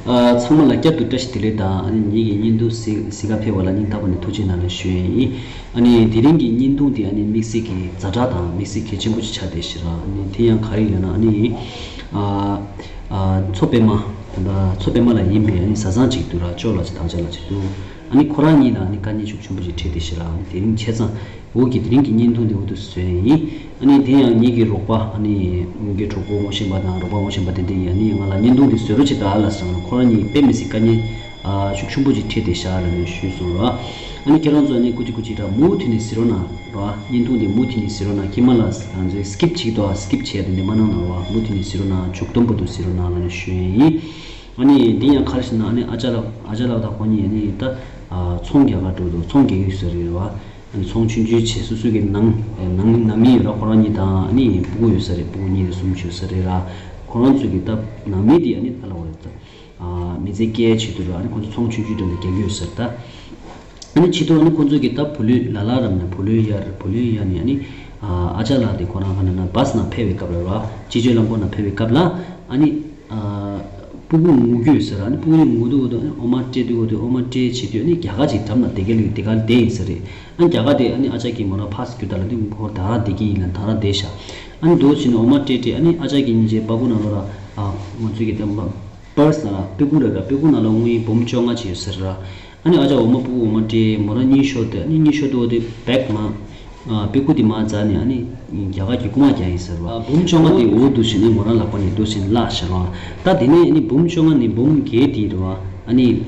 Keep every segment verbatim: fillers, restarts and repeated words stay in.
ཨ། ཚང་མ་ལ་བསྐྱར་དུ་བཀྲ་ཤིས་བདེ་ལེགས་དང་། ཨ་ནི་ངེད་ཀྱི་བརྙན་ཐུང་གཟིགས་གཟིགས་ག་ཕེབས་པ་ལ་སྙིང་ཐག་པ་ནས་ཐུགས་རྗེ་གནང་ལ་ཞུ་ཡས་ཡིན། ཨ་ནི་དེ་རིང་གི་བརྙན་ཐུང་དེ་ཨ་ནི་དམིགས་བསལ་གྱི་ཛ་དྲག་དང་དམིགས་བསལ་གལ་ཆེན་པོ་ཅིག་ཆགས་བསྡད་ཤག་ར། ཨ་ནི་དེ་ཡང་ག་རེ་ཡོད་ན། ཨ་ནི་ཨ་ཨ་མཚོ་པདྨ། ད་ལྟ་མཚོ་པདྨ་ལ་ཡིན་པའི་ཨ་ནི་བཟའ་ཚང་ཅིག་འདུག་ར། ཅོ་ལགས་ཅིག་དང་ཅ་ལགས་ཅིག་འདུག་ཨ་ནི་ཁོ་རང་གཉིས་ལ་ཨ་ནི་དཀའ་ངལ་ཤུགས་ཆེན་པོ་ཅིག་འཕྲད་བསྡད་ཤག་ར། ཨ་ནི་དེ་རིང་བྱས་ཙང་འོ་གི་དེ་རིང་གི་བརྙན་ཐུང་དེ་འོ་དུ་བཟོས་ཡིན། ཨ་ནི་དེ་ཡང་ངེད་ཀྱི་རོགས་པ། ཨ་ནི་ངེད་ཀྱི་གྲོགས་པོ་ངོ་ཤེས་པ་དང་རོགས་པ་ངོ་ཤེས་པ་དེ་འདྲ་ཡིས་ཨ་ནི་ང་ལ་བརྙན་ཐུང་དེ་བཟོ་རོགས་བྱེད་དང་ལབ་ཟེར་ན། ཁོ་རང་གཉིས་དཔེ་མི་སྲིད་དཀའ་ངལ་ཨ་ཤུགས་ཆེན་པོ་ཅིག་འཕྲད་བསྡད་ཤག་ལབ་ནས་ཞུས་སོང་ར། ཨ་ནི་ཁྱེད་རང་ཚོ་ཨ་ནི་སྐུ་མཁྱེན་སྐུ་མཁྱེན་ར། མུ་མཐུད་ནས་གཟིགས་རོགས་གནང་ར། བརྙན་ཐུང་དེ་མུ་མཐུད་ནས་གཟིགས་རོགས་གནང་། ཁྱེད་མ་ལ་ང་ཚོས་སི་ཀིབ་བྱེད་ཀྱི་འདུག་ཨ། སི་ཀིབ་བྱས་དེ་འདྲ་མ་གནང་ར་བ། མུ་མཐུད་ནས་གཟིགས་རོགས་གནང་། མཇུག་སྡོམ་བར་དུ་གཟིགས་རོགས་གནང་ལབ་ནས་ཞུ་ཡས་ཡིན། ཨ་ནི་འདི་ཡང་ག་རེ་ཞུ་ན། ཨ་ནི་ཨ་ཅག་ལགས་ཨ་ཅག་ལགས་དང་ཁོ་གཉིས་ཨ་ནི་ད་ཨ་ཚོང་རྒྱག་ག་འགྲོ་འདུག་ཚོང་རྒྱག་གི་ཡོད་ས་རེད་བ། ཨ་ནི་ཚོང་ཆུང་ཆུང་བྱས། སོ་སོ་གི་ནང་ནང་ནང་མི་ཡོད་ར། ཁོ་རང་གཉིས་དང་ཨ་ནི་སྤུ་གུ་ཡོད་ས་རེད། སྤུ་གུ་གཉིས་རེ་གསུམ་ཡོད་ས་རེད་ར། ཁོ་རང་ཚོ་གི་ད་ནང་མི་དེ་ཨ་ནི་ད་ལ་བ་རེད་ད། ཨ་མི་ཚེ་སྐྱེལ་ཆེད་དུ་ར། ཨ་ནི་ཁོ་ཚོ་ཚོང་ཆུང་ཆུང་འདྲ་འདྲ་རྒྱག་གི་ཡོད་ས་རེད་ད། ཨ་ནི་ཕྱི་དྲོ་ཨ་ནི་ཁོ་ཚོ་གི་ད་བུ་ལོན་ལ་ལ་རམ་ནས་བུ་ལོན་གཡར། བུ་ལོན་གཡར་ནས་ཨ་ནི་ཨ་ཅག་ལགས་དེ་ཁོ་རང་ག་ན་ན་བྷ་སི་ནང་ཕེབས་པའི་སྐབས་ལ་ར། སྤྱི་སྤྱོད་རླངས་འཁོར་ནང་ཕེབས་པའི་སྐབས་ལ་ཨ་ནི་ཨ་སྤུ་གུ་ངུ་གི་ཡོད་ས་རེད། ཨ་ནི་སྤུ་གུ་ངུ་དུས་འོ་དུ་ཨ་ནི་འོ་མ་སྤྲད་དུས་འོ་དུ་ཨ་ནི་འོ་མ་སྤྲད་བྱེད་དུས་ཨ་ནི་རྒྱ་གར་ཅིག་འགྲམ་ལ་བསྡད་ག་ལུས་དེ་ག་བསྡད་ཡིན་ས་རེད། ཨ་ནི་རྒྱ་གར་དེ་ཨ་ནི་ཨ་ཅག་གིས་མོ་རང་ཕ་སི་རྒྱུ་ད་ལ་དུས་ཁོ་ད་ར་བསྡད་ཀྱི་ཡིན་ལ་ད་ར་བསྡད་ཤག་ཨ་ནི་འདུག་བྱས་ནས་འོ་མ་སྤྲད་སྤྲད། ཨ་ནི་ཨ་ཅག་གིས་ཉིན་བྱས་སྤུ་གུ་ནང་ལོགས་ལ་ཨ་ང་ཚོའི་གི་ད་པར་སི་ནང་ལ་སྤུ་གུ་རེད་ར། སྤུ་གུ་ནང་ལ་དངུལ་འབུམ་བཅོ་ལྔ་ཅིག་ཡོད་ས་རེད་ར། ཨ་ནི་ཨ་ཅག་འོ་མ་སྤུ་གུ་འོ་མ་སྤྲད། མོ་རང་གཉིད་ཤོར་ཏེ། ཨ་ནི་གཉིད་ཤོར་དུས་འོ་དེ་བེག་མ་ཨ་སྤུ་གུ་དེ་མར་འཛེགས་ནས་ཨ་ནི་རྒྱ་གར་གྱི་རྐུ་མ་རྒྱག་ཡིན་ཟེར་བ། འབུམ་བཅོ་ལྔ་དེ་འོ་འདུག་བྱས་ནས་མོ་རང་ལག་པ་ནས་འདུག་བྱས་ནས་བརླགས་ཤག་ར། ད་དེ་ནས་ཨ་ནི་འབུམ་བཅོ་ལྔ་ནས་འབུམ་བརྒྱད་དེ་རེད་བ། ཨ་ནི་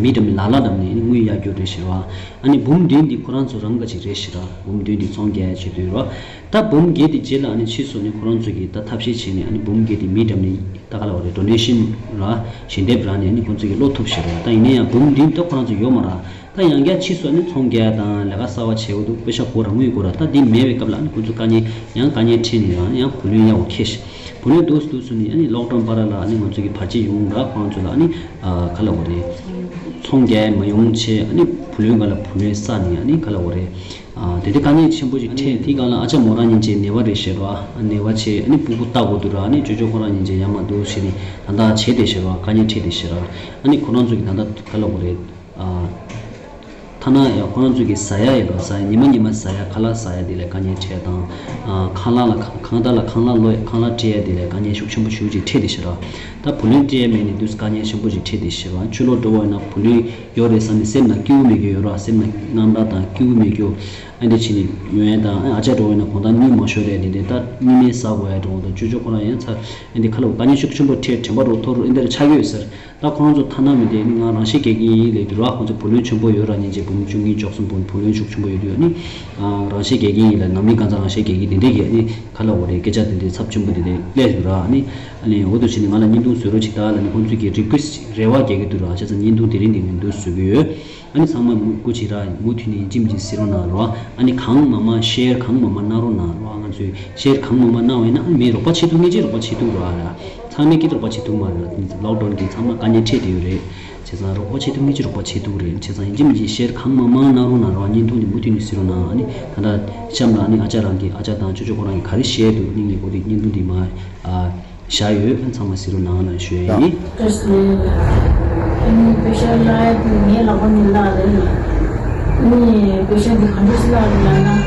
མི་འགྲམ་ལ་ལ་འགྲམ་ནས་ཨ་ནི་དངུལ་གཡར་རྒྱུ་རེད་ཟེར་བ། ཨ་ནི་འབུམ་བདུན་དེ་ཁོ་རང་ཚོ་རང་ག་ཅིག་རེད་ཤག་ར། འབུམ་བདུན་དེ་ཚོང་རྒྱག་བྱེད་དུས་ར། ད་འབུམ་བརྒྱད་དེ་རྗེས་ལ་ཨ་ནི་ཕྱིས་སུ་ནི་ཁོ་རང་ཚོ་གིས་ད་ཐབས་ཤེས་བྱས་ནས་ཨ་ནི་འབུམ་བརྒྱད་དེ་མི་འགྲམ་ནས་ད་ག་ལ་བ་རེད། ཌོ་ནེ་ཤན་ར། ཞལ་འདེབས་རག་ནས་ཨ་ནི་ཁོ་ཚོ་གིས་བློ་ཐུབ་ཤག་ར། ད་ཡིན་ན་ཡང་འབུམ་བདུན་ད་ཁོ་རང་ཚོ་ཡོད་མ་ར། ད་ཡང་བསྐྱར་ཕྱིས་སུ་ཨ་ནི་ཚོང་རྒྱག་དང་ལས་ཀ་གསར་བ་བྱེད་དགོས་འདུག་པེ་ཤ་དགོས་ར། དངུལ་དགོས་ར། ད་འདི་མེད་པའི་སྐབས་ལ་ཨ་ནི་ཁོ་ཚོ་དཀའ་ངལ་ཡང་དཀའ་ངལ་འཕྲད་ནས་ར། ཨ་ནི་ཡང་བུ་ལོན་གཡར་བ་ཁེལ་ཤག་བུ་ལོན་འདུག་སེ་འདུག་སེ་ནས་ཨ་ནི་ལོག་ཌའུན་བར་ལ་ཨ་ནི་ང་ཚོ་གི་བར་ཆད་ཡོང་ར། ཁོ་རང་ཚོ་ལ་ཨ་ནི་ཨ་ག་ལ་བ་རེད། ཚོང་རྒྱག་མ་ཡོང་བྱས། ཨ་ནི་བུ་ལོན་ག་ལ་བུ་ལོན་བསགས་ནས་ཨ་ནི་ག་ལ་བ་རེད། ཨ་དེ་དུས་དཀའ་ངལ་ཆེན་པོ་ཞིག་འཕྲད། དེའི་སྒང་ལ་ཨ་ཅག་མོ་རང་ཉིན་བྱས་ནད་པ་རེད་ཤག་ར། ནད་པ་བྱས་ཨ་ནི་སྤུ་གུ་ལྟ་དགོས་འདུག་ར། ཨ་ནི་ཅོ་ཅོ་ཁོ་རང་ཉིན་བྱས་ཡར་མར་འདུག་སེ་ནས་ད་ལྟ་བྱས་བསྡད་ཤག་ར། དཀའ་ངལ་འཕྲད་བསྡད་ཤག་ར། ཨ་ནི་ཁོ་རང་ཚོ་གི་ད་ལྟ་ག་ལ་བ་རེད། ཨ་ཐ་ན་ཡང་ཁོ་རང་ཚོ་གི་ཟ་ཡ་ཡོད་ར། ཟ་ཡ་ཉི་མ་ཉི་མ་ཟ་ཡ་ཁ་ལག་ཟ་ཡ་དེ་ལ་དཀའ་ངལ་འཕྲད་དང་། ཨ་ཁང་གླ་ལ་ཁང་ཁང་བདག་ལ་ཁང་གླ་ལོ་ཁང་གླ་སྤྲད་ཡ་དེ་ལ་དཀའ་ངལ་ཤུགས་ཆེན་པོ་ཞེ་པོ་ཅིག་འཕྲད་བསྡད་ཤག་ར། ད་བུ་ལོན་སྤྲད་ཡ་མེད་ནས་དུས་དཀའ་ངལ་ཆེན་པོ་ཞིག་འཕྲད་བསྡད་ཤག་ར། ཕྱི་ལོགས་འགྲོ་བ་ཡིན་ན་བུ་ལོན་ཡོད་རེད་བསམ་ནས་སེམས་ནང་སྐྱིད་པོ་མེད་མཁན་ཡོད་ར། སེམས་ནང་དངངས་སྐྲག་དང་སྐྱིད་པོ་མེད་མཁན་ཨ་འདི་བྱས་ནས་ཡོང་ཡ་དང་། ཨ་ཅག་འགྲོ་བ་ཡིན་ན་དགོང་དག་དངུལ་མ་ཤོར་རེད། དེ་འདྲ་ད་དངུལ་སྨན་ཟ་དགོས་ཡ་འགྲོ་དང་། ཅོ་ཅོ་ཁོ་རང་ཡང་ཚ་ཨ་འདི་ཁ་ལ་དཀའ་ངལ་ཤུགས་ཆེན་པོ་འཕྲད། དྲན་པ་རུ་འཐོར་ཨ་འདི་རུ་ཆགས་ཡོད་ཟེར། ད་ཁོ་རང་ཚོ་ཐ་ན་མི་དེ་ནི་ང་རང་ཤི་རྒྱག་གི་ཡིན་ལབ་དུས་ར། ཁོ་ཚོ་བུ་ལོན་ཆེན་པོ་ཡོད་ར། ཉིན་བྱས་འབུམ་བཅུ་གཉིས་བཅུ་གསུམ་འབུམ་བུ་ལོན་ཤུགས་ཆེན་པོ་ཡོད་དུས་ཨ་ནི་ཨ་རང་ཤི་རྒྱག་གི་ཡིན་ལབ། ནང་མི་གང་ཚང་རང་ཤི་རྒྱག་གི་དེ་འདྲས་ཀྱི་ཨ་ནི་ག་ལ་བ་རེད། སྐད་ཆ་དེ་འདྲས་ཚབས་ཆེན་པོ་དེ་འདྲས་སླེབས་འདུག་ར། ཨ་ནི་ཨ་ནི་འོ་དུ་བྱས་ནས་ང་ལ་བརྙན་ཐུང་བཟོ་རོགས་བྱེད་དང་ལབ་ནས་ཁོང་ཚོས་ཀྱི་རི་ཀུ་ཨེ་སི་ཊི་རེ་བ་རྒྱག་གི་འདུག་ར། བྱས་ཙང་བརྙན་ཐུང་དེ་རིང་འདི་ངས་འདུག་བཟོ་གི་ཡོད། ཨ་ནི་ཚང་མ་མུ་སྐུ་མཁྱེན་ར། མུ་མཐུད་ནས་ཡིན་གཅིག་མིན་གཅིག་གཟིགས་རོགས་གནང་ར། ཨ་ནི་གང་མང་མང་ཤེར་གང་མང་མང་གནང་རོགས་གནང་ར། ང་ཚོས་ཤེར་གང་མང་མང་གནང་བ་ཡིན་ན་ཨ་ནི་མི་རོགས་པ་བྱེད་ཐུབ་མཁན་ཅིག་རོགས་པ་བྱེད་ཐུབ་ར། ཚང་མས་ཀྱིས་རོགས་པ་བྱེད་ཐུབ་མ་རེད་ར། ལོག་ཌའུན་གྱིས་ཚང་མ་དཀའ་ངལ་འཕྲད་བསྡད་ཡོད་རེད། བྱས་ཙང་རོགས་པ་བྱེད་ཐུབ་མཁན་ཅིག་རོགས་པ་བྱེད་ཐུབ་རེད། བྱས་ཙང་ཡིན་གཅིག་མིན་གཅིག་ཤེར་གང་མང་མང་གནང་རོགས་གནང་ར། བརྙན་ཐུང་འདི་མུ་མཐུད་ནས་གཟིགས་རོགས་གནང་། ཨ་ནི་ད་ལྟ་གཤམ་ལ་ཨ་ནི་ཨ་ཅག་རང་གིས་ཨ་ཅག་དང་ཅོ་ཅོ་ཁོ་རང་གིས་ག་རེ་བཤད་འདུག་ཨ་ནི་ངས་འོ་དེ་བརྙན་ཐུང་འདི་མར་ཨ། བཞག་ཡོད། ཚང་མ་གཟིགས་རོགས་གནང་ལ་ཞུ་ཡ་ཡིན། བཀྲ་ཤིས་བདེ་ལེགས། ཨ་ནི་པེ་ཤ་བརླག་ཡ་དེ་ངའི་ལག་པ་ནས་བརླག་རེད། ཨ་ནི་པེ་ཤ་འདི་ག་འདྲས་བརླག་རེད་ལབ་ན།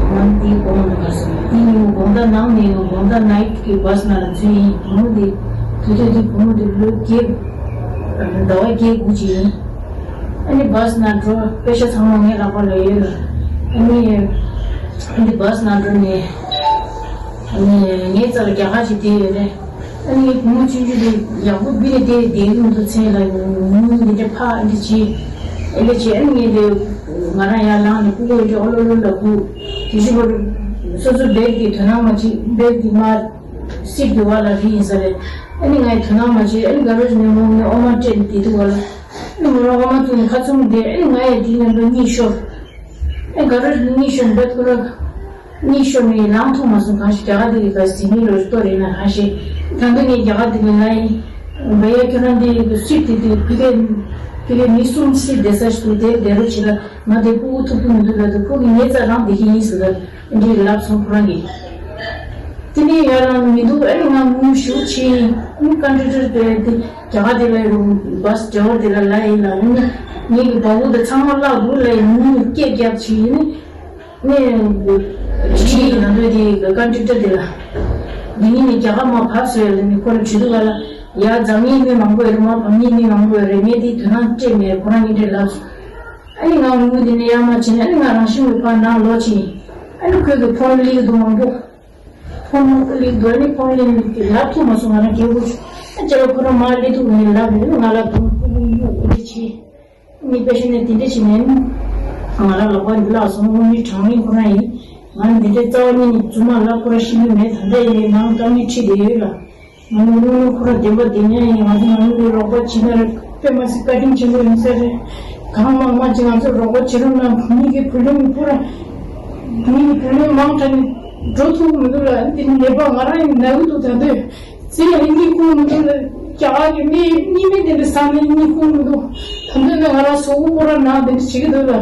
ང་འདིའི་གོང་ལ་ག་སོང་། འདི་ཡིན་དགོང་དག་ནངས་ནས་ཡོང་། དགོང་དག་ནའིཊ་གི་བྷ་སི་ནང་ལ་འཛུལ་ཡིན། བུ་མོ་འདི་དུས་ཚོད་འདི་བུ་མོ་འདི་ལོ་བརྒྱད། ཟླ་བ་བརྒྱད་དགུ་ཅིག་ཡིན། ཨ་ནི་བྷ་སི་ནང་འགྲོ། པེ་ཤ་ཚང་མ་ངའི་ལག་པ་ལ་ཡོད་ལ། ཨ་ནི་འདི་བྷ་སི་ནང་འགྲོ་ནས། ངའི་རྩ་ལ་རྒྱ་གར་གྱི་དེ་ཡོད་རེད། ཨ་ནི་ངའི་བུ་མོ་ཆུང་ཆུང་དེ་ཡག་པོ་བི་ལ་དེ་བསྡད་ཀྱི་མི་འདུག་མཚན་ལ་ཉུང་ཉུང་འདི་འདྲ་ཕག་འདི་བྱེད། ཨེ་འདྲ་བྱེད། ཨ་ནི་ངས་དེ་ང་རང་ཡར་ལངས་ནས་སྤུ་གུ་འདི་འདྲ་ཨོ་ལོ་ལོ་ལ་སྒུག་དེ་བཞིན་པར་སོ་སོ་བེད་ཀྱི་དོ་སྣང་མ་བྱེད། བེད་ཀྱི་མ་སིབ་ཀྱི་བ་ལ་རི་ཡིན་ས་རེད། ཨ་ནི་ངས་དོ་སྣང་མ་བྱེད། ཨ་ནི་ག་རེ་ནས་མོ་ངས་ཨོ་མ་སྤྲད་ནས་བསྡད་འདུག་བ་ལ། ཨ་ནི་མོ་རང་ཨོ་མ་བཏུང་ནས་ཁ་ཚུམ་བསྡད། ཨ་ནི་ང་ཡང་དེའི་མཉམ་དུ་གཉིད་ཤོར། ཨེ་ག་རེ་གཉིད་ཤོར་འདུག་ཁོ་རང་། གཉིད་ཤོར་ནས་ལངས་ཐུབ་མ་སོང་། གང་ཞིག་རྒྱ་གར་འདི་གི་ག་ཟིན་མིན་ལོ་ལྟོ་རེད་ན་གང་ཞིག་ད་འདི་ངས་རྒྱ་གར་འདི་གི་ལ་ཡིན། བ་ཡ་ཁྱོད་རང་འདི་གི་སུས་དེ་དུས་ཕི་གེ་ཕི་གེ་མི་གསུམ་སུས་བསྡད་ས་ཞིག་འདུག་དེར་བསྡད་རོགས་བྱེད་ལ། ང་དེ་ཕྲུ་གུ་ཐུག་གི་མི་འདུག་ལབ་དུས་ཕྲུ་གུ་ངའི་རྩར་རང་བསྡད་ཀྱི་ཡིན་ཟེར་ལ་འདི་ལབ་སོང་ཁོ་རང་གིས། དེ་ནས་ཡར་ལངས་མི་འདུག་ཨེ་ང་ངུ་ཞེ་པོ་ཅིག་ནི་ཀན་ཊེག་ཊར་དེ་དེ་རྒྱ་གར་དེ་ལ་ཡོད། བྷ་སི་ཌའི་ཝར་དེ་ལ་ལབ་ཡིན་ལ། ཡིན་ན་ངེད་ཀྱི་བ་སྤུ་དེ་ཚང་མ་བརླག་འདུག་ལབ་ཡིན། ངེད་སྐད་རྒྱབ་བྱས་ཡིན་ནི། ནས་དྲིས་ཡིན། ང་ཚོའི་དེ་ཀན་ཊེག་ཊར་དེ་ལ། འདི་ནི་ནི་རྒྱ་གར་མ་བབས་སོང་ཡ་ལ་ནི་ཁོ་ལ་དྲིས་འདུག་ག་ལ། ཡ་འཛམ་གླིང་མི་མང་པོ་ཡོད་རེད། མ་བབས་ནི་མི་མང་པོ་ཡོད་རེད། ངས་དེ་དོ་སྣང་སྤྲད་མེད། ཁོ་རང་གཉིས་འདྲེ་ལབ་སོང་། ཨ་ནི་ང་ངུ་དེ་ནས་ཡར་མར་བྱས་ནས། ཨ་ནི་ང་རང་ཤི་མི་ཕར་ནང་ལོག་ཕྱིན། ཨ་ནི་ཁོས་གི་ཕོན་ལིག་འདུག་མང་པོ། ཕོན་ལིག་འདུག་ཨ་ནི་ཕོན་ལིག་ལབ་ཐུབ་མ་སོང་། ང་རང་སྐད་པོ་ཆུ། ཨ་ཅེ་ལ་ཁོ་རང་མ་ལི་ཐུག་ནས་ལབ་ཡོད། ང་ལ་དུང་ཁུ་ཁུ་གཡུག་འོ་དེ་བྱས། ཨ་ནི་པེ་ཤེན་ནས་དེ་འདྲ་བྱས་ནས། ང་རང་ལག་པ་འདི་བརླག་སོང་། ཨ་ནི་གྲང་རིང་ཁོ་རང་ཡིན། ང་འདི་འདྲའི་རྩ་བ་ཉིད་ནས་རྫུན་མ་ལབ་ཁོ་རང་ཤི་གི་མེད། ད་ལྟ་ཡིན་ནའི་ནང་དཀའ་ངལ་འཕྲད་བསྡད་ཡོད་ལ། ང་ནི་སྔོན་མ་ཁོ་རང་བདེན་པ་བདེན་མིན་ཡིན། ང་ཚོ་ནང་མི་རོགས་པ་བྱེད་ན་རེད། དཔེ་མ་སྲིད་བཀའ་དྲིན་ཆེན་པོ་ཡིན་ས་རེད། གང་མང་མང་ཅིག་ང་ཚོར་རོགས་པ་བྱེད་རོགས་གནང་། བུད་མེད་ཀྱི་བུ་ལོན་ཁོ་རང་། བུད་མེད་ཀྱི་བུ་ལོན་མང་དྲགས་ནས་འགྲོ་ཐུབ་མི་འདུག་ལ། འདི་ནི་ནད་པ་ང་རང་ཡིན་ན་འུ་ཐུག་ད་འདོད་ཟེར་ཡང་གཉིད་ཁུག་མི་འདུག་ལ། རྒྱ་གར་གྱི་མི་གཉིས་མི་དེ་འདྲ་ཟ་ནས་གཉིད་ཁུག་མི་འདུག་ད་འདོད་ན་ང་རང་གཟུགས་པོ་ཁོ་རང་ནང་དེ་འདྲ་བྱེད་ཀྱི་འདུག་ལ།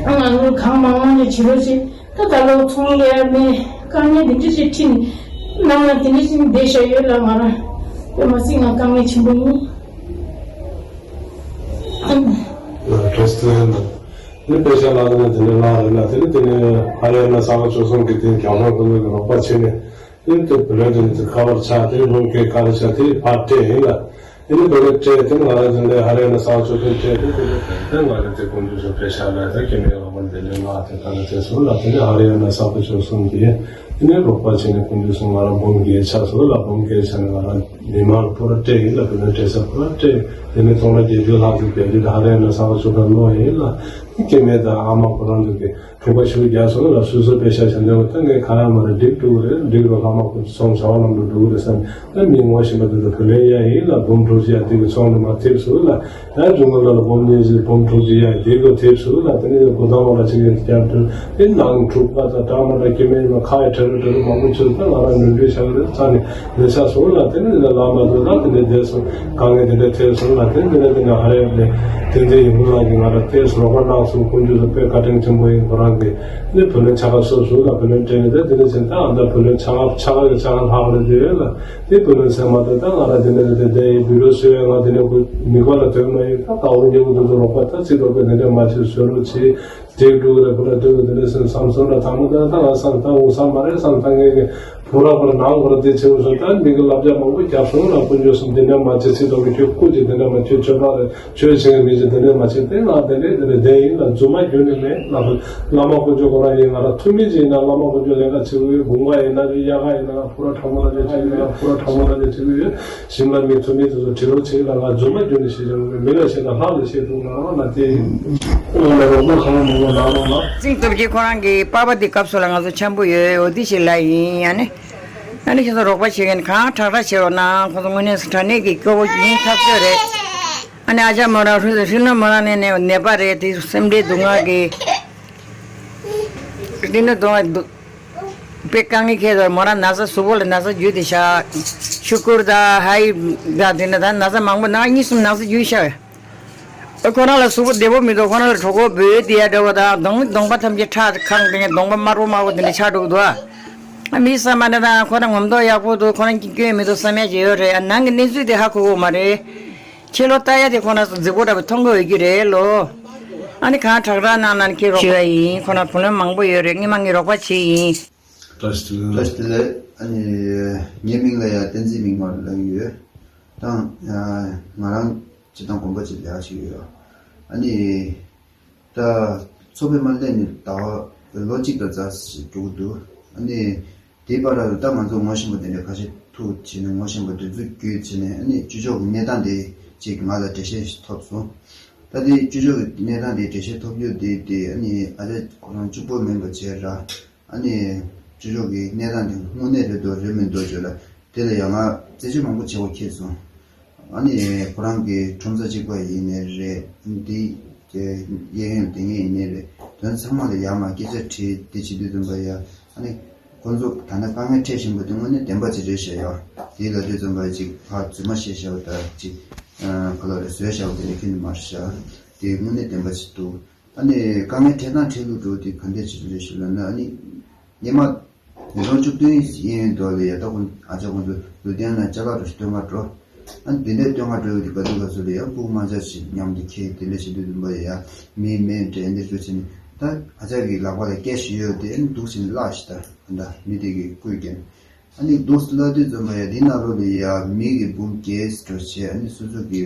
ང་ཚོར་གང་མང་མང་ནས་བྱེད་རོགས་བྱེད། ད་ད་ལོ་ཚོང་ལས་མེད། དཀའ་ངལ་འདི་འདྲ་ཞིག་འཕྲད་ནས་ནང་ལ་དེ་འདྲ་ཞིག་བསྡད་བཞག་ཡོད་ལ། ང་རང་དཔེ་མ་སྲིད་ང་དཀའ་ངལ་ཆེན་པོ་ཡིན། བཀྲ་ཤིས་བདེ་ལེགས། དེ་ནི་དཔེ་ཆ་བཀླགས་ནས་དེ་ནས་བཀླགས་རེད་ལ། དེ་ནི་དེ་ནས་ཧ་རི་ཡ་ན་གསར་པ་བཅོལ་གསུམ་གྱི་དེ་རྒྱ་ནག་ཁོ་ཚོ་གི་རོགས་པ་བྱས་ནས། དེ་ནི་དེ་བུ་ལོན་དེ་ནི་དེ་ཁ་པར་ཆགས། དེ་ནི་ལོ་ཀེ་ཀ་རེ་ཆགས། དེ་ཕར་སྤྲད་ཡིན་ལ། དེ་ནི་བུ་ལོན་སྤྲད། དེ་ནི་ང་རང་དེ་འདྲའི་ཧ་རི་ཡ་ན་གསར་པ་བཅོལ་གསུམ་སྤྲད། དེ་དེ་ནི་དེ་ང་རང་དེ་ཀུན་འདུས་སུ་དཔེ་ཆ་ལ་དེ་ཀེ་མེ་རོགས་པ་དེ་ནས་བཀླགས། དེ་ད་ནི་དེ་སོང་ལ། དེ་ནི་ཧ་རི་ཡ་ན་གསར་པ་བཅོལ་གསུམ་གྱི་དེ་ནས་རོགས་པ་བྱས་ནས་ཀུན་འདུས་སུ་ང་རང་འབུམ་བརྒྱད་ཆགས་སོང་ལ། འབུམ་བརྒྱད་ཆགས་ནས་ང་རང་མི་མང་ལ་ཕུ་ར་སྤྲད་ཡིན་ལ། བུ་ལོན་སྤྲད་ས་ཕུ་ར་སྤྲད། དེ་ནས་ཚོང་ལ་བརྒྱད་ཅུ་ལྷག་ཙམ་བརྒྱད་ཅུ་དེ་ཧ་རི་ཡ་ན་གསར་པ་བཅོལ་གསུམ་ལ་སློག་ཡིན་ལ། ཀེ་མེ་དང་ཨ་མ་ཁོ་རང་ཚོ་གིས་གྲོད་པ་ཤུགས་རྒྱག་སོང་ལ། སོ་སོ་དཔེ་ཆ་བྱེད་འདོད་པ་ད་ངས་གང་ཡང་མ་རེད། འགྲིག་འགྲོ་གི་རེད། འགྲིག་རོགས། ལྷག་མ་ཁོ་ཚོ་ཚོང་བྱ་བ་ལམ་དུ་འགྲོ་གི་རེད་བསམ། ད་མི་ངོ་ཤེས་པ་དེ་ཚོ་བུ་ལོན་གཡར་ཡིན་ལ། འབུམ་དྲུག་ཅུ་ཡ་དེ་གི་ཚོང་ལ་མར་ཐེབས་སོང་ལ། ད་འབྲུ་ངོ་ལ་ལ་འབུམ་གཉིས་ཀྱི་འབུམ་དྲུག་ཅུ་ཡ་དེ་གི་ཐེབས་སོང་ལ། དེ་ནས་གོ་ཐང་བ་ལ་ཅིག་ཡང་བསྐྱར་དུ་དེ་ནང་འཁྲུག་པ་དང་འདྲ་མ་འདྲ་ཀེ་མེ་མ་ཁ་ཡ་ཁྲ་རུ་ཁྲ་རུ་མང་པོ་ཚུར་ད་ང་རང་ནོར་འཁྲུལ་ཆགས་རེད་ཚ་ནས། ལས་ས་སོང་ལ། དེ་ནས་ལ་ལ་མ་དུ་ལ་དེ་ནས་བསྡད་སོང་། དཀའ་ངལ་དེ་འདྲ་ཐེབས་སོང་ལ། དེ་ནས་དེ་ནས་ཧ་རེ་ནས་དེ་འདྲའི་ཡིན་ཁུལ་ལ་གི་ང་རང་ཐེབས་སོང་། རོགས་པ་གནང་སོང་། ཀུན་འདུས་སུ་དཔེ་བཀའ་དྲིན་ཆེན་པོ་ཡིན། ཁོ་རང་གིས་ནི་བུ་ལོན་ཆ་ག་སོབ་སོང་ལ། བུ་ལོན་སྤྲད་ནས་དེ་དེ་ནས་ཕྱིན། ད་ཨ་ད་བུ་ལོན་ཆ་ག་ཆ་ག་གི་ཆ་ག་ལྷག་རེད་དེ་ལ། དེ་བུ་ལོན་ཟེར་མ་ཐུབ། ད་ང་རང་དེ་འདྲ་དེ་དེ་བི་ཌིའོ་བཟོས་ཡ་ང་དེ་ནས་ཁོ་མིག་པ་ལ་དོན་མ་ཡིན། ད་ད་འོ་ཉེ་བོ་དེ་ཚོ་རོགས་པ་ད་ཚིག་རོགས་པས་དེ་འདྲ་མ་བྱེད་བཟོ་རོགས་བྱེད། དེ་འགྲོ་གི་རེད། ཁོ་ལ་འགྲོ་གི་དེ་འདྲ་སེམས་བསམ་སོང་ལ། ད་མོ་ད་ད་ང་བསམ་ད་འུ་བསམ་མ་རེད་བསམ། ད་ངས་གི་བུ་ར་ཁོ་ལ་ནང་ཁོ་ལ་དེ་བྱེད་འུ་སོང་། ད་མི་གི་བསླབ་བྱ་མང་པོ་རྒྱབ་སོང་ལ། དཀོན་མཆོག་གསུམ་དེ་འདྲ་མ་བྱེད། ཚིག་ཐོག་གི་ཁྱོད་སྐུ་ཅིག་དེ་འདྲ་མ་ཁྱོད་ཆོས་པ་རེད། ཆོས་བྱེད་མཁན་མི་ཅིག་དེ་འདྲ་མ་བྱེད། དེ་ང་དེ་འདྲ་དེ་འདྲ་བསྡད་ཡིན་ལ། རྫུན་མ་ཁྱོད་ནི་མེད་ལ། བླ་མ་དཀོན་མཆོག་ཁོ་རང་ཡིན། ང་རང་ཐུ་མི་ཅིག་ཡིན་ན་བླ་མ་དཀོན་མཆོག་ལས་ཀ་བྱེད་གི་ཡོད། དགོན་པ་ཡིན་ན་རེད། གཡག་ཡིན་ན་རེད། ཕུ་ར་ཁྲ་མོ་ར་ཅིག་ཡིན་ན་རེད། ཕུ་ར་ཁྲ་མོ་ར་ཅིག་བྱེད་གི་ཡོད། ཞིམ་ལ་མི་ཐུ་མི་དེ་ཚོ་དྲི་རོགས་བྱེད་ལ། ང་རྫུན་མ་ཁྱོད་ནི་བྱེད་ཀྱང་མི་ལ་བྱེད་ན་ལྷག་ལ་བྱེད་འདུག་ལ། ང་དེ་ཡིན། འོ་ལ་རོགས་པ་གང་མང་པོ་ལ་རོགས་ལ། ཚེ་རིང་སྟོབས་རྒྱལ་ཁོ་རང་གི་པ་ཕ་དེ་སྐབས་སུ་ལ་ང་ཚོ་འཆམ་པོ་ཡོད། འོ་དེ་ཞིག་ལ་ཡིན། ཨ་ནི་ཨ་ནི་ཁྱེད་ཚོ་རོགས་པ་བྱེད་མཁན་གང་དྲག་དྲག་བྱེད་རོགས་གནང་། ཁོ་ཚོ་དངོས་གནས་སུ་དྲང་གནས་ཀྱི་སྐྱོ་བོ་ཡིན་ཐག་ཆོད་རེད། ཨ་ནི་ཨ་ཅག་མོ་རང་ཧྲུ་ཧྲུ་ནུ་མོ་རང་ནས་ནས་ནད་པ་རེད། དེ་སེམས་ཁྲལ་སྡུག་བསྔལ་གྱི་དེ་ནི་སྡུག་བསྔལ་སྡུག་དཔེ་དཀའ་ངལ་འཁྱེར་དོ། མོ་རང་ན་ཚ་གཟུགས་པོ་ལ་ན་ཚ་རྒྱུས་དེ་བཞག་ཤུ་ཀུར་དང་ཧའི་དང་དེ་ནས་ད་ན་ཚ་མང་པོ་ན་གཉིས་གསུམ་ན་ཚ་རྒྱུས་བཞག་ཁོ་རང་ལ་གཟུགས་པོ་བདེ་པོ་མི་འདུག་ཁོ་རང་ལ་གྲོད་ཁོག་འབོལ་དེ་ཡ་འདྲ་བ་དང་གདོང་གདོང་པ་ཐམས་ཅད་ཁྲག་ཁེངས་དེ་གདོང་པ་དམར་པོ་དམར་པོ་དེ་འདྲ་ཆགས་འགྲོ་གི་འདུག་ཨ་མི་བསམ་པ་ནི་ད་ཁོ་རང་ངོ་མདོག་ཡག་པོ་འདུག་ཁོ་རང་གི་སྐྱོན་མི་འདུག་བསམ་ཡ་ཅིག་ཡོད་རེད། ཨ་ནང་གི་གནས་ཚུལ་དེ་ཧ་གོ་གི་མ་རེད། ཕྱི་ལོགས་ལྟ་ཡ་དེ་ཁོ་རང་ཚོ་རྫིག་པོ་འདྲ་བོ་མཐོང་གི་ཡོད་ཀྱི་རེད་ལོ། ཨ་ནི་གང་དྲག་དྲག་གནང་ན་ནི་ཁྱེད་རོགས་ཞུ་ཡ་ཡིན། ཁོ་རང་བུ་ལོན་མང་པོ་ཡོད་རེད། སྔོན་མ་ངས་རོགས་པ་བྱས་ཡིན། བཀྲ་ཤིས་བདེ་ལེགས། བཀྲ་ཤིས་བདེ་ལེགས། ཨ་ནི་ངའི་མིང་ལ་ཡ་བསྟན་འཛིན་མིང་མ་ལབ་ཡོད། ད་ང་རང་སྤྱིར་བཏང་དགོན་པ་ཅིག་ལས་ཀ་བྱེད་ཀྱི་ཡོད། ཨ་ནི་ད་ཚོགས་པའི་མ་སླེབས་ནས་ཟླ་བ་ལོ་གཅིག་དང་ཙམ་ཞིག་འགྲོ་གི་འདུག་ཨ་ནི་དེའི་བར་ལ་ད་ང་ཚོ་ངོ་ཤེས་པ་དེ་འདྲ་ཁ་ཤས་ཐུག་བྱས་ནས་ངོ་ཤེས་པ་དེ་ཚོ་བརྒྱུད་བྱས་ནས། ཨ་ནི་ཅོ་ཅོ་གི་གནས་སྟངས་དེ་ཅིག་ང་ལ་འགྲེལ་བཤད་ཞིག་ཐོབ་སོང་། ད་དེ་ཅོ་ཅོ་གི་གནས་སྟངས་དེ་འགྲེལ་བཤད་ཐོབ་རྒྱུ་དེ་དེ་ཨ་ནི་ཨ་ཅག་ཁོ་རང་གཅིག་པོ་མིན་པ་བྱས་ར། ཨ་ནི་ཅོ་ཅོ་གི་གནས་སྟངས་དེ་དངོས་གནས་རེད་འདུག་རེད་མི་འདུག་བརྗོད་ལ། དེ་ལ་ཡང་ང་རྩད་གཅོད་མང་པོ་བྱེད་དགོས་ཁེལ་སོང་། ཨ་ནི་ཁོ་རང་གི་ཁྲོམ་ས་གཅིག་པ་ཡིན་ནའི་རེད། འདི་གཡས་གཡོན་དེ་ངེས་ཡིན་ནའི་རེད། དོན་ཚང་མ་ལ་ཡར་མར་སྐད་ཆ་དྲིས་དེ་བྱེད་དུས་ཙམ་པ་ཡ། ཨ་ནི་ཁོང་ཚོ་ད་ལྟ་དཀའ་ངལ་འཕྲད་བཞིན་པ་དེ་དངོས་གནས་བདེན་པ་ཅིག་རེད་ཤག་ཡ། དེ་ལབ་དུས་ཙམ་པ་ཅིག་ཕར་རྫུན་མ་བཤད་བཞག་པ་དང་ཅིག་ག་ལ་རེད་བཟོས་བཞག་པ་དེ་འདྲ་ཁྱོན་ནས་མ་རེད་ཤག་དེ་དངོས་གནས་བདེན་པ་ཅིག་འདུག་ཨ་ནི་དཀའ་ངལ་འཕྲད་སྟངས་འཕྲད་ལུགས་འགྲོ་དེ་ག་འདྲས་ཅིག་རེད་ཞུ་ལབ་ན། ཨ་ནི་སྔོན་མ་ ཉིས་སྟོང་བཅུ་བདུན་ཡིན་དུས་ལ་ཡ། ད་ཁོང་ཨ་ཅག་ཁོང་ཚོ་ལུ་དེ་ན་ཅ་ལག་འགྲོ་ཞིག་སྟོན་ག་འགྲོ། ཨ་འདི་འདྲའི་སྟོན་ག་འགྲོ་ཡོད་དུས་ག་དུས་ག་ཚོད་ལ་ཡ་སྤུ་གུ་དམར་ཆ་ཞིག་མཉམ་དུ་ཁྱེར་དེ་འདྲ་བྱེད་དུས་ཙམ་པ་ཡ། མི་མེད་འདྲ་འདི་འདྲ་བྱས་ནས། ད་ཨ་ཅག་གི་ལག་པ་ལ་སྐད་ཞིག་ཡོད་དེ་ཨ་ནི་འདུག་སེ་བརླགས་ཤག་ད་ད་མི་དེ་གིས་བརྐུས་ཀྱང་། ཨ་ནི་འདུག་སེ་བརླགས་དུས་ཙམ་པ་ཡ་དེའི་ནང་ལོགས་ལ་ཡ་མི་གི་འབུམ་བརྒྱད་འགྲོ་བྱས། ཨ་ནི་སོ་སོ་གི་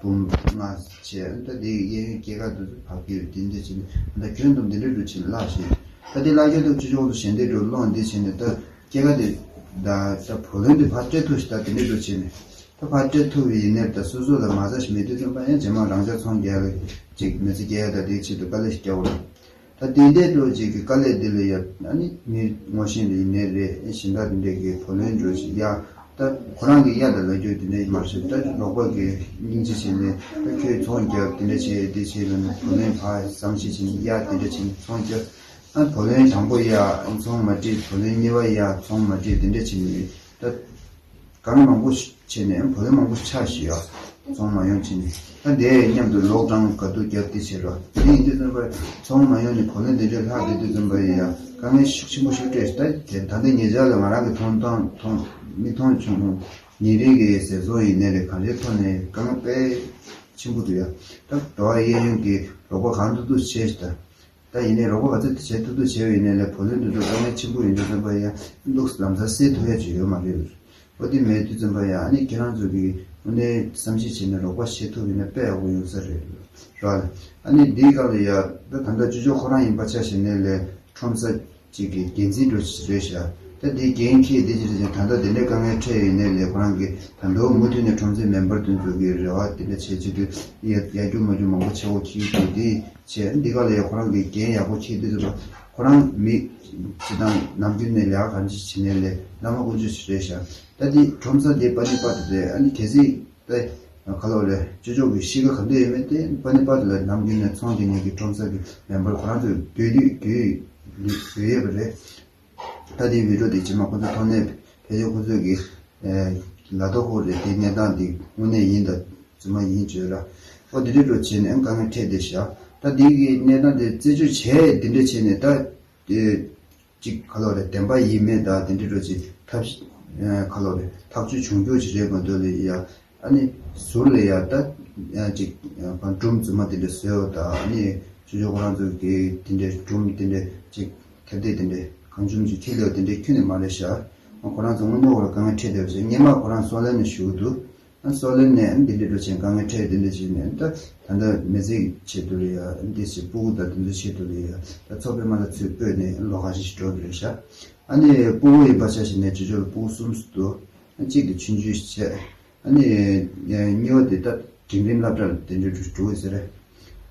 འབུམ་ལྔ་བྱས། ཨ་ནི་ད་དེ་གཡས་གཡོན་སྐྱེས་སྐར་དུ་བབས་ཀྱི་ཡོད། དེ་འདྲ་བྱས་ནས་ད་གྱོན་དུ་འདི་འདྲ་འགྲོ་བྱས་ནས་བརླགས་ཤག་ད་དེ་བརླགས་ཀྱི་འདུག་ཅི་ཅོག་ཏུ་ཞལ་འདེབས་འགྲོ་སློང་འདི་བྱས་ནས། ད་སྐྱེས་སྐར་དེ་ད་ད་བུ་ལོན་དེ་ཕར་སྤྲད་ཐུབ་ཤག་ད་དེ་འདྲ་འགྲོ་བྱས་ནས། ད་ཕར་སྤྲད་ཐུབ་པ་ཡིན་ནའི་ད་སོ་སོ་ལ་མ་རྩ་ཞིག་མེད་དུས་ཙམ་པ་ཡང་རྗེས་མ་རང་ཅག་ཚོང་རྒྱག་ལ་ཅིག་མི་ཚེ་སྐྱེལ་ཡ་ད་དེའི་ཆེད་དུ་དཀའ་ལས་ཤིག་རྒྱག་དགོས་རེད། ད་དེ་འདྲའི་འགྲོ་ཅིག་གི་དཀའ་ལས་འདི་ལ་ཡ་ཨ་ནི་མི་ངོ་ཤེས་ལ་ཡིན་ནའི་རེད། ཨེ་གཞན་དག་དེ་འདྲས་ཀྱི་བུ་ལོན་འགྲོ་ཞིག་ཡ། ད་ཁོ་རང་གི་གཡག་དང་ལ་རྒྱུ་དེ་འདྲས་མ་ཤེས། ད་རོགས་པ་གི་སྙིང་རྗེ་བྱས་ནས། ད་ཁྱོད་ཚོང་རྒྱབ་དེ་འདྲས་བྱས་དེ་བྱས་ལ་ནི་བུ་ལོན་ཕར་བསམ་ཤེས་བྱས་ནས་གཡག་དེ་འདྲས་བྱས་ནས་ཚོང་རྒྱབ། ཨ་བུ་ལོན་དང་པོ་ཡ་ཚོང་མ་སྤྲད། བུ་ལོན་གཉིས་པ་ཡ་ཚོང་མ་སྤྲད། དེ་འདྲས་བྱས་ནས་ད། གང་མང་པོ་བྱས་ནས་བུ་ལོན་མང་པོ་ཆགས་ཤག་ཡ། ཚོང་མ་ཡོང་བྱས་ནས། ད་དེ་མཉམ་དུ་ལོག་གྲངས་ག་དུས་བརྒྱབ་དེ་བྱས་རོགས། དེ་ཡིན་དུས་ཙམ་པ་ཚོང་མ་ཡོང་ནས་བུ་ལོན་དེ་འདྲས་ལྷག་དེ་དུས་ཙམ་པ་ཡ་དཀའ་ངལ་ཤུགས་ཆེན་པོ་ཞིག་འཕྲད་ཤག་ད་དེ་ད་ལྟ་ཉེ་ཆར་ལ་ང་རང་གི་མཐོང་སྟངས་མཐོང་མིག་མཐོང་བྱུང་། ཉིན་རེ་གི་ཟས་ཚོང་ཡིན་ནའི་རེད། ག་རེའི་ཐོག་ནས་དཀའ་ངལ་དཔེ་ཆེན་པོ་འདུག་ཡ། ད་འགྲོ་བ་གཡས་གཡོན་གྱི་རོགས་པ་གང་ཐུབ་ཐུབ་བྱས་ཤག་ད། ད་ཡིན་ནའི་རོགས་པ་ག་ཚོད་བྱེད་ཐུབ་ཐུབ་བྱས་པ་ཡིན་ནའི་ལས་བུ་ལོན་འདི་ཚོ་དཀའ་ངལ་ཆེན་པོ་ཡིན་དུས་ཙམ་པ་ཡ་འདུག་ལམ་སང་སེལ་ཐུབ་ཡ་ཅིག་ཡོད་མ་རེད། འོ་དེ་མེད་དུས་ཙམ་པ་ཡ་ཨ་ནི་ཁྱེད་རང་ཚོ་གིས་དངོས་གནས་བསམ་གཞིག་བྱས་ནས་རོགས་པ་བྱེད་ཐུབ་ཡིན་ན་དཔེ་ཡག་པོ་ཡོང་ས་རེད་ར། ཨ་ནི་འདིའི་སྐབས་ལ་ཡ་ད་ད་ལྟ་ཅོ་ཅོ་ཁོ་རང་ཡིན་པ་ཆ་བཞག་ནའི་ལས་ཁྲོམ་ས་གཅིག་གི་འགན་འཛིན་འདྲ་ཞིག་རེད་ཤག་ད་དེའི་འགན་འཁྱེར་དེ་ཅི་རེད་ཅེ་ན། ད་ལྟ་དེ་འདྲའི་དཀའ་ངལ་འཕྲད་ཡོད་ནའི་ལས་ཁོ་རང་གིས་ད་དུང་མུ་མཐུད་ནས་ཁྲོམ་སའི་མེམ་བར་དེ་ཚོ་གི་རེ་བ་དེ་འདྲ་བྱེད་ཆེད་དུ་ཡ་ཡ་རྒྱུ་མ་རྒྱུ་མང་པོ་བྱེད་དགོས་ཀྱི་འདུག་དེ་བྱས་འདི་ག་ལ་ཡ་ཁོ་རང་གི་འགན་ཡག་པོ་འཁྱེར་དུས་ཙམ་པ་ཁོ་རང་མི་སྤྱི་བཏང་ནམ་རྒྱུན་ནས་ལས་ཀ་གང་ཅི་བྱེད་ནའི་ལས་བླ་མ་དཀོན་མཆོག་ཞིག་རེད་ཤག་ད་དེ་ཁྲོམ་ས་དེ་པ་ནི་པ་དེ་རེད། ཨ་ནི་གལ་སྲིད་ད་ག་ལོ་ལས་ཅོ་ཅོ་གི་གཤིས་ཀ་ག་འདྲ་ཡོད་མེད་དེ་པ་ནི་པ་དེ་ལ་ནམ་རྒྱུན་ནས་ཚོང་རྒྱག་མཁན་གྱི་ཁྲོམ་ས་གི་མེམ་བར་ཁོ་རང་ཚོས་བསྡུས་བསྡུས་བསྡུས་བསྡུས་ཡོད་པ་རེད། ད་དེའི་བི་ཌིའོ་དེ་རྗེས་མ་ཁོ་ཚོ་ཐོག་ནས་ཕལ་ཆེར་ཁོ་ཚོས་ཀྱི་ལ་དོ་ཁོ་རེད། དེ་གནས་སྟངས་དེ་དངོས་གནས་ཡིན་ད་རྫུན་མ་ཡིན་བརྗོད་ར། ཨོ་དེ་འདྲའི་འགྲོ་བྱས་ནས་ཨང་དཀའ་ངལ་འཕྲད་བསྡད་ཤག་ད་དེ་གི་གནས་སྟངས་དེ་རྩད་གཅོད་བྱས་དེ་འདྲ་བྱས་ནས་ད་དེ་གཅིག་ག་ལོ་རེད། བདེན་པ་ཡིན་མིན་ད་དེ་འདྲའི་འགྲོ་བྱས་ཐབས་ག་ལོ་རེད། ཐག་གཅོད་བྱུང་རྒྱུ་ཅིག་རེད་མ་གཏོགས་ལ་ཡ། ཨ་ནི་ཟུར་ལ་ཡ་ད་ཅིག་སྒྲུང་རྫུན་མ་དེ་འདྲ་བཟོས་ཡོད་ད། ཨ་ནི་ཅོ་ཅོ་ཁོ་རང་ཚོ་གི་དེ་འདྲའི་སྒྲུང་དེ་འདྲ་ཅིག་ཁྱབ་གདལ་དེ་འདྲ་གང་བྱུང་ཅིག་ཁྱེར་ལེ་བ་དེ་འདྲ་ཁྱོན་ནས་མ་རེད་ཤག་ཁོ་རང་ཚོ་དངོས་གནས་ཁོ་རང་དཀའ་ངལ་འཕྲད་བསྡད་པ་ཞིག་སྔོན་མ་ཁོ་རང་སོ་ལན་ནས་ཞུ་གི་འདུག་ཨ་སོ་ལན་ནས་ཨ་འདི་འདྲ་འགྲོ་བྱས་དཀའ་ངལ་འཕྲད་དེ་འདྲ་བྱས་ནས་ད་ད་ལྟ་མི་ཚེ་ཆེད་དུ་ལ་ཡ་འདི་ཞིག་སྤུ་གུ་དང་དེ་ཚོ་ཆེད་དུ་ལ་ཡ་ད་ཚོགས་པའི་མ་ལ་ཚུར་སྤོས་ནས་ལོ་ཁ་ཤས་ཤིག་འགྲོ་གི་རེད་ཤག་ཨ་ནི་སྤུ་གུ་ཡིན་པ་ཆ་བཞག་ནས་ཅོ་ཅོ་ལ་སྤུ་གུ་གསུམ་ཙམ་འདུག་ཨ་གཅིག་དེ་ཆུང་ཆུང་ཞིག་བྱས། ཨ་ནི་གཉིས་པ་དེ་ད་འབྲིང་རིམ་སློབ་གྲྭ་ལ་དེ་འདྲ་འགྲོ་འགྲོ་གི་ཟེར།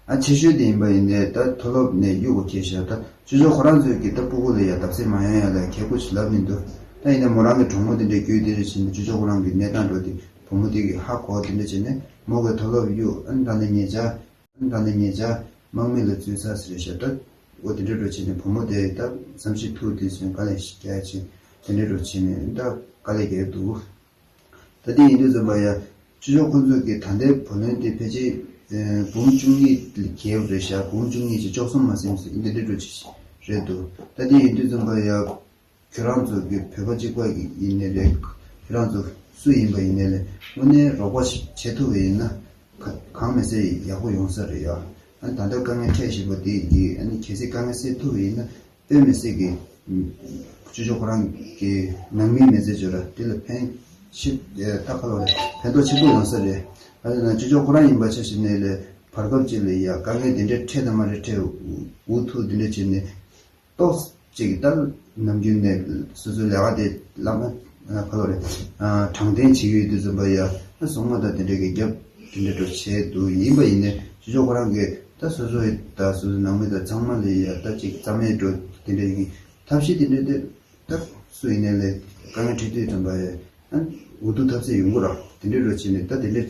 ཨ་ཆེ་ཤོས་དེ་ཡིན་པ་ཡིན་ནའི་ད་མཐོ་སློབ་ནས་གཡུག་གོ་ཁྱེར་ཤག་ད་ཅོ་ཅོ་ཁོ་རང་ཚོས་ཀྱི་ད་སྤུ་གུ་ལ་ཡ་བརྡབ་གསིག་མ་ཡོང་ཡ་ལ་ཁེ་ཁུ་ཞིག་ལབ་མི་འདུག་ད་ཡིན་ན་མོ་རང་གི་གྲོགས་མོ་དེ་འདྲས་རྒྱུད་དེ་འདྲ་བྱས་ནས་ཅོ་ཅོ་ཁོ་རང་གི་གནས་སྟངས་འགྲོ་དེ་བུ་མོ་དེ་གིས་ཧ་གོ་དེ་འདྲ་བྱས་ནས་མོ་གིས་མཐོ་སློབ་གཡུག་ཨ་ནི་ད་ནི་ཉེ་ཆར་ཨ་ནི་ད་ནི་ཉེ་ཆར་དམག་མི་ལ་འཛུལ་ཚར་ཟེར་ཤག་ད་འོ་དེ་འདྲ་འགྲོ་བྱས་ནས་བུ་མོ་དེ་ད་བསམ་ཤེས་ཐུག་དུས་ཚོད་དཀའ་ལས་ཤིག་རྒྱག་བྱས་དེ་འདྲ་འགྲོ་བྱས་ནས་ད་དཀའ་ལས་རྒྱག་འདུག་ད་དེ་ཡིན་དུས་ཙམ་པ་ཡ། ཅོ་ཅོ་ཁོང་ཚོ་གི་ད་ལྟའི་བུ་ལོན་དེ་ཕལ་ཆེར་ཨེ་འབུམ་བཅུ་གཉིས་བརྒལ་བ་རེད་ཤག་འབུམ་བཅུ་གཉིས་ཀྱི་བཅུ་གསུམ་མ་ཟིན་ཟིན་འདི་འདྲ་འགྲོ་ཆེ་རེད་འདུག་ད་དེ་ཡིན་དུས་ཙམ་པ་ཡ། ཁྱོད་རང་ཚོ་གི་བོད་པ་གཅིག་པ་ཡིན་ནའི་རེད། ཁྱོད་རང་ཚོ་སུ་ཡིན་པ་ཡིན་ནའི་རེད། དངོས་གནས་རོགས་པ་ཞིག་བྱེད་ཐུབ་པ་ཡིན་ན། ག་གང་མི་སེ་ཡག་པོ་ཡོང་ས་རེད་ཡ། ཨ་ནི་ད་ལྟ་དཀའ་ངལ་འཕྲད་བཞིན་པ་དེ་ཡིས་ཨ་ནི་གལ་སྲིད་དཀའ་ངལ་སེལ་ཐུབ་པ་ཡིན་ན། དཔེ་མི་སྲིད་ཀྱི། ཅོ་ཅོ་ཁོ་རང་གི་ནང་མིའི་མི་ཚེ་བརྗོད་ར་དེ་ལ་ཕན་ཆེ་ད་ག་ལོ་རེད། ཕན་ཐོགས་ཆེན་པོ་ཡོང་ས་རེད། ཨ་ནི་ན་ཅོ་ཅོ་ཁོ་རང་ཡིན་པ་ཆ་བཞག་ནའི་ལས་བར་སྐབས་ཅིག་ལ་ཡ་དཀའ་ངལ་དེ་འདྲའི་འཕྲད་དང་མ་རེད་འཕྲད་འུ་ཐུག་དེ་འདྲ་བྱས་ནས་ཏོག་ཅིག་ད་ནམ་རྒྱུན་ནས་སོ་སོའི་ལས་ཀ་དེ་བླ་མ་ག་ལོ་རེད། དྲང་བདེན་བྱེད་ཀྱི་ཡོད་དུས་ཙམ་པ་ཡ་ཨ་སོང་མ་ད་དེ་འདྲ་གི་རྒྱབ་དེ་འདྲ་འགྲོ་བྱས་འདུག་ཡིན་པ་ཡིན་ནའི་ཅོ་ཅོ་ཁོ་རང་གིས་ད་སོ་སོའི་ད་སོ་སོའི་ནང་མི་དང་ཚང་མ་ལ་ཡ་ད་ཅིག་རྩ་མེད་འགྲོ་དེ་འདྲ་གི་ཐབས་ཤེས་དེ་འདྲ་དེ། ད་སུ་ཡིན་ནའི་ལས་དཀའ་ངལ་འཕྲད་དུས་ཙམ་པ་ཡ་ཨ་འུ་ཐུག་ཐབས་ཤེས་ཡོང་གི་ར་དེ་འདྲའི་འགྲོ་བྱས་ནས་ད་དེ་འདྲ་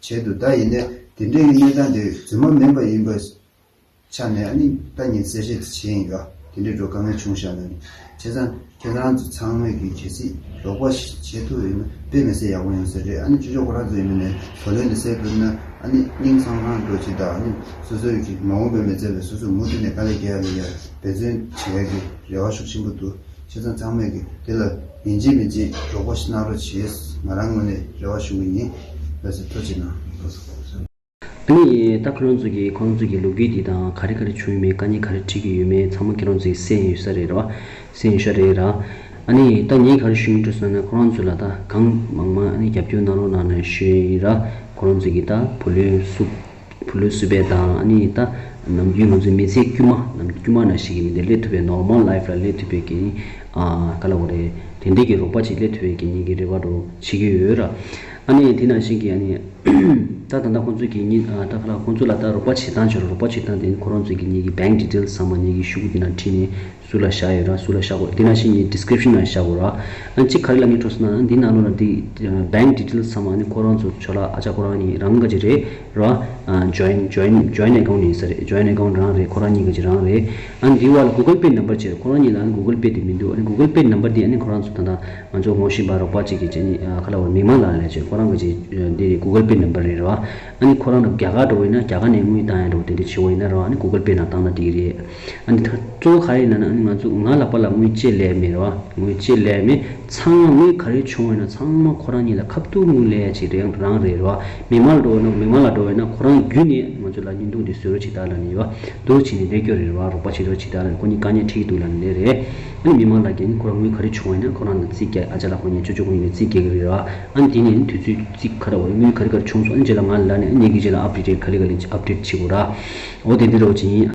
བྱས་འདུག་ད་ཡིན་ནའི་དེ་འདྲའི་གནས་སྟངས་དེ་རྫུན་མ་མིན་པ་ཡིན་པ་ཆ་ནས་ཨ་ནི་ད་ངས་གསལ་བཤད་བྱས་ཡིན་ཡ། དེ་འདྲའི་འགྲོ་དཀའ་ངལ་བྱུང་བཞག་ན་ནི་བྱས་ཙང་ཁྱེད་རང་ཚོ་ཚང་མས་ཀྱི་གལ་སྲིད་རོགས་པ་ཞིག་བྱེད་ཐུབ་ཡོད་ན་དཔེ་མི་སྲིད་ཡག་པོ་ཡོང་ས་རེད། ཨ་ནི་ཅོ་ཅོ་ཁོ་རང་ཚོ་ཡིན་ནའི་བུ་ལོན་དེ་སེལ་ཐུབ་ན་ཨ་ནི་སྙིང་སང་སང་འགྲོ་ཅིག་དང་ཨ་ནི་སོ་སོའི་གི་མ་འོངས་པའི་མི་ཚེ་ལ་སོ་སོ་མུ་མཐུད་ནས་དཀའ་ལས་རྒྱག་ཡ་ལ་ཡ་འབད་བརྩོན་བྱེད་ཡ་གི་རེ་བ་ཤུགས་ཆེན་པོ་འདུག་ཁྱེད་ཚང་ཚང་མས་ཀྱི་དེ་ལ་ཡིན་གཅིག་མིན་གཅིག་རོགས་པ་ཞིག་གནང་རོགས་བྱེད། ང་རང་ངོས་ནས་རེ་བ་ཞུ་གི་ཡིན། ལགས་སོ། ཐུགས་རྗེ་གནང་། ཨ་ནི་ད་ཁོ་རང་ཚོ་གི་ཁོ་རང་ཚོ་གི་ལོ་རྒྱུས་འདི་དང་ག་རེ་ག་རེ་བྱུང་ཡོད་མེད། དཀའ་ངལ་ག་རེ་འཕྲད་ཀྱི་ཡོད་མེད་ཚང་མ་ཁྱེད་རང་ཚོས་གསན་ཡོད་ས་རེད་ར། གསན་ཡོད་ས་རེད་ར། ཨ་ནི་ད་ངས་ག་རེ་ཞུ་འདོད་ཟེར་ན། ཁོ་རང་ཚོ་ལ་ད་གང་མང་མང་ཨ་ནི་རྒྱབ་སྐྱོར་གནང་རོགས་གནང་ནས་ཞུ་ཡི་ཡིན་ར། ཁོ་རང་ཚོ་གི་ད་བུ་ལོན་བསུབ། བུ་ལོན་བསུབ་པའི་དང་ཨ་ནི་ད་ནམ་རྒྱུན་ང་ཚོའི་མི་ཚེ་དཀྱུས་མ་ནམ་དཀྱུས་མ་ནང་བཞིན་གྱི་མི་དེ་སླེབས་ཐུབ་པའི་ནོར་མལ་ལའིཕ་ལ་སླེབས་ཐུབ་པའི་གི་ཨ་ག་ལ་བ་རེད། དེ་འདྲས་ཀྱི་རོགས་པ་ཅིག་སླེབས་ཐུབ་པའི་གི་ངེད་ཀྱི་རེ་བ་རུ་བྱེད་ཀྱི་ཡོད་ར། ཨ་ནི་དེ་ནང་བཞིན་གྱི་ཨ་ནི་ད་ད་ལྟ་ཁོང་ཚོས་ཀྱི་ཉིན་ཨ་ད་ག་ལ་ཁོང་ཚོ་ལ་ད་རོགས་པ་བྱེད་སྟངས་བྱོས་ར། རོགས་པ་བྱེད་སྟངས་དེ་ནི་ཁོ་རང་ཚོས་ཀྱི་ངེད་ཀྱི་bank details ཚང་མ་ངེད་ཀྱི་ཤོག་གུ་དེ་ནང་བྲིས་ནས་སུ་ལ་བཞག་ཡོད་ར། སུ་ལ་བཞག་དགོས། དེ་ནང་བཞིན་ངེད་description ནང་བཞག་དགོས་ར། ཨ་གཅིག་ག་རེ་ལབ་ངེས་འགྲོ་སོང་ན་འདི་ནང་ལོགས་ལ་འདི་bank details ཚང་མ་ནི་ཁོ་རང་ཚོ་ཆོ་ལ་ཨ་ཅག་ཁོ་རང་ནི་རང་ག་ཅིག་རེད་ར། ཨ་joint joint joint account ཡིན་ས་རེད། joint account རང་རེད། ཁོ་རང་གཉིས་ཀ་ཅིག་རང་རེད། ཨ་འདི་བ་ལ་Google Pay number བྱས། ཁོ་རང་གཉིས་ལ་ཨ་Google Pay དེ་མི་འདུག་ཨ་ནི་Google Pay number དེ་ཨ་ནི་ཁོ་རང་ཚོ་ད་ལྟ་ང་ཚོ་ངོ་ཤེས་པ་རོགས་པ་གཅིག་གིས་བྱས་ནི་ཨ་ག་ལ་བ་མི་མང་ལ་ལས་བྱས། ཁོ་རང་གི་ཅིག་འདི་Google Pay number རེད་ར། ཨ་ནི་ཁོ་རང་ལ་རྒྱ་གར་འགྲོ་བ་ཡིན་ན་རྒྱ་གར་ནས་དངུལ་བཏང་ཡ་འགྲོ་དེ་འདྲ་བྱེད་བ་ཡིན་ན་ར། ཨ་ནི་Google Pay ནང་བཏང་ན་འགྲིག་གི་རེད། ཨ་ནི་ད་གཙོ་བོ་ག་རེ་ཡིན་ན་ཨ་ནི་ང་ཚོ་ང་ལག་པ་ལ་དངུལ་ཅིག་སླེབས་མེད་ར། དངུལ་ཅིག་སླེབས་མེད། ཚང་མ་དངུལ་ག་རེ་བྱུང་བ་ཡིན་ན་ཚང་མ་ཁོ་རང་གཉིས་ལ་ཁ་ཐུག་དངུལ་སླེབས་ཡ་ཅིག་རེད། རང་རེད་ར། མི་མང་ལ་འགྲོ་བ་ན་མི་མང་ལ་འགྲོ་བ་ཡིན་ན་ཁོ་རང་བརྒྱུད་ནས་ང་ཚོ་ལ་བརྙན་ཐུང་འདི་བཟོ་རོགས་བྱེད་དང་ལབ་ནས་ཡོད། འདུག་བྱས་ནས་ལས་སྐྱོ་རེད་ར། རོགས་པ་བྱེད་རོགས་བྱེད་དང་ལབ་ནས་ཁོ་གཉིས་དཀའ་ངལ་འཕྲད་ཀྱི་འདུག་ལབ་ནས་ལས་རེད། ཨ་ནི་མི་མང་ལ་རྒྱ་ནི་ཁོ་རང་དངུལ་ག་རེ་བྱུང་བ་ཡིན་ན་ཁོ་རང་ལ་རྩིས་རྒྱག་ཨ་ཅག་ལ་ཁོ་གཉིས་ཅོ་ཅོ་ཁོ་གཉིས་ལ་རྩིས་རྒྱག་གི་རེད་ར། ཨ་ནི་དེ་ནས་དུས་ཚོད་རྩིས་ཁ་ར་བ་དངུལ་ག་རེ་ག་རེ་བྱུང་སོང་ཨ་ནི་རྗེས་ལ་ང་ལ་ལབ་ནས་ཨ་ནི་ངེད་ཀྱིས་རྗེས་ལ་update ག་ལེ་ག་ལེ་update བྱེད་དགོས་ར། འོ་དེ་འདི་རོགས་བྱེད་ཡིན།